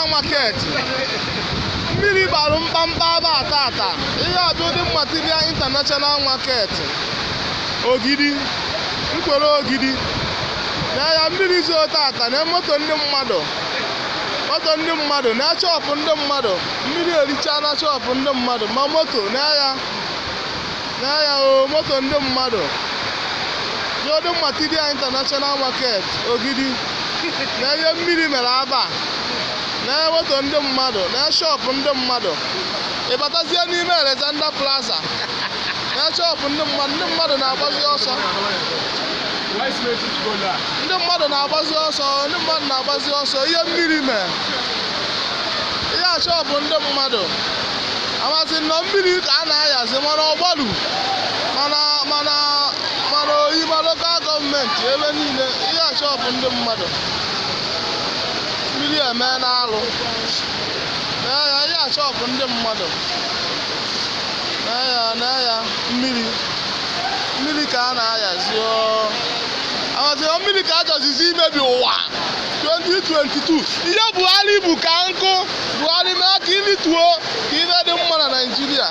International Market. Mmiri gbara mkpamkpa ebe a tata. Ihe a Building Material International Market, Ogidi, Nkwere Ogidi. Na ya mmiri zoo tata na moto ndị mmadụ, moto ndị mmadụ na shop ndị mmadụ. Mmiri ericha na shop ndị mmadụ, ma moto na ya na ya o moto ndị mmadụ. Building Material International Market, Ogidi, na ihe mmiri mere aba na moto ndị mmadụ na shop ndị mmadụ. Ịbatazie n'ime Alexander Plaza na shop ndị mmadụ, ndị mmadụ na-agbazi ọsọ. Ndị mmadụ na-agbazi ọsọ, ndị mmadụ na-agbazi ọsọ. Ihe mmiri mere, ihe a shop ndị mmadụ amasị nọ mmiri ka a na-ayazi, mana ọgbaru, mana oyi ma local government ebe niile. Ihe a shop ndị mmadụ, mmiri eme na-alụ na ya. Ihe a shop ndị mmadụ na ya na ya. Mmiri, mmiri ka a na-ayazi o. Amasị mmiri ka a chọzizi imebi ụwa 2022. Ihe Buhari bụ ka nkụ. Buhari mee ka ilituo ka ihe dị mma na Naịjirịa.